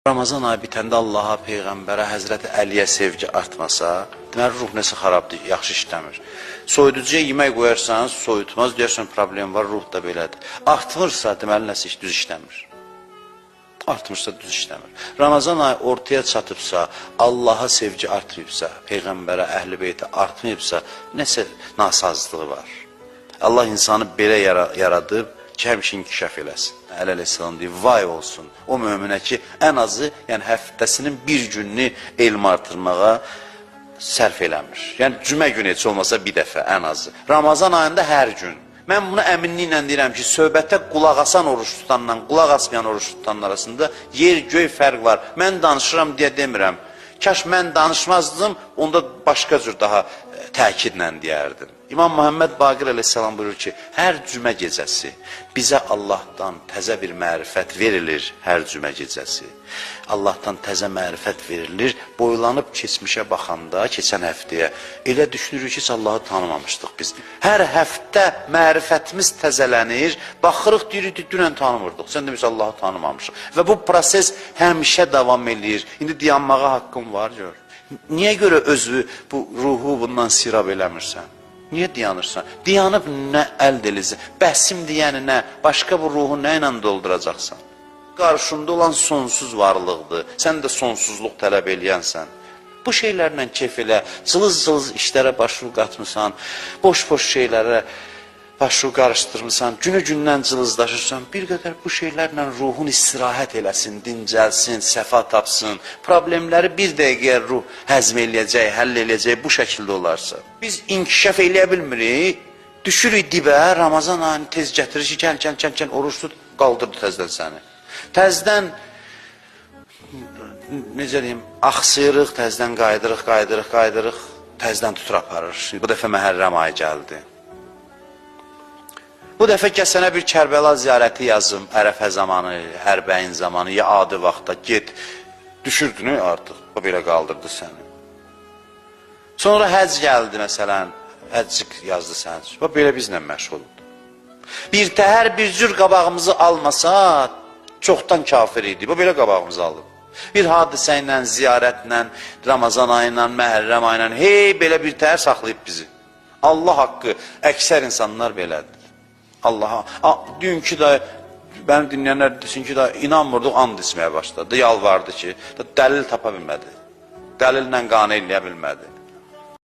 Ramazan ayı bitəndə Allaha, Peyğəmbərə, Həzrəti Əliyə sevgi artmasa, deməli ruh nəsə xarabdır, yaxşı işləmir. Soyuducuya yemək qoyarsan, soyutmaz, deyərsən problem var, ruh da belədir. Artmırsa, deməli nəsə düz işləmir. Artmışsa düz işləmir. Ramazan ayı ortaya çatıbsa, Allaha sevgi artmayıbsa, Peyğəmbərə, Əhl-i Beytə artmayıbsa, nəsə nasazlığı var. Allah insanı belə yaradıb ki, həmişə inkişaf eləsin. Əli əleyhissalam deyir, vay olsun o möminə ki, ən azı, yəni həftəsinin bir gününü elm artırmağa sərf eləmir. Yəni cümə günü heç olmasa bir dəfə ən azı. Ramazan ayında hər gün. Mən bunu əminliklə deyirəm ki, söhbətə qulaq asan oruç tutanla qulaq asmayan oruç tutanın arasında yer göy fərq var. Mən danışıram deyə demirəm. Kaş mən danışmazdım, onda başqa cür daha təkidlə deyərdim. İmam Muhammed Baqir əleyhissalam buyurur ki, hər cümə gecəsi bizə Allahdan təzə bir mərifət verilir hər cümə gecəsi. Allahdan təzə mərifət verilir. Boylanıb keçmişə baxanda, keçən həftəyə elə düşünürük ki, heç Allahı tanımamışdıq biz. Hər həftə mərifətimiz təzələnir. Baxırıq, deyirik, dünən tanımırdıq. Sən demirsən Allahı tanımamışıq. Və bu proses həmişə davam eləyir. İndi dayanmağa haqqım var gör. Niyə görə özü bu ruhu bundan sirab eləmirsən? Niyə dayanırsan? Dayanıb nə əldə eləyəcəksən? Bəsim deyəni nə? Başqa bu ruhu nə ilə dolduracaqsan? Qarşında olan sonsuz varlıqdır. Sən də sonsuzluq tələb eləyənsən. Bu şeylərlə kef elə, cılız-cılız işlərə başını qatmısan, boş-boş şeylərə başını qarışdırmısan, günü-gündən cılızlaşırsan. Bir qədər bu şeylərlə ruhun istirahət eləsin, dincəlsin, səfa tapsın. Problemləri bir dəqiqəyə ruh həzm eləyəcək, həll eləyəcək bu şəkildə olarsa. Biz inkişaf eləyə bilmirik. Düşürük dibə, Ramazan ayını tez gətirir ki, gəl, gəl, gəl, gəl, oruç tut, qaldırdı təzdən səni. Təzdən necə deyim, axsıyırıq, təzdən qaydırıq, qaydırıq, qaydırıq, təzdən tutur aparır. Bu dəfə Məhərrəm ayı gəldi. Bu dəfə gəl sənə bir Kərbəla ziyarəti yazım, Ərəfə zamanı, Ərbəyin zamanı, ya adi vaxtda get, düşürdün artıq, o belə qaldırdı səni. Sonra həcc gəldi məsələn, həcc yazdı sənin üçün. Bax, belə bizlə məşğuldur. Bir təhər bir cür qabağımızı almasa, çoxdan kafir idi. Bu belə qabağımızı alıb. Bir hadisə ilə, ziyarətlə, Ramazan ayı ilə, Məhərrəm ayı ilə, hey belə bir təhər saxlayıb bizi. Allah haqqı, əksər insanlar belədir. Allaha. Dünkü də mənim dinləyənlər desin ki, da inanmırdıq, and içməyə başladı. Yalvardı ki, da dəlil tapa bilmədi. Dəlillə qane eləyə bilmədi.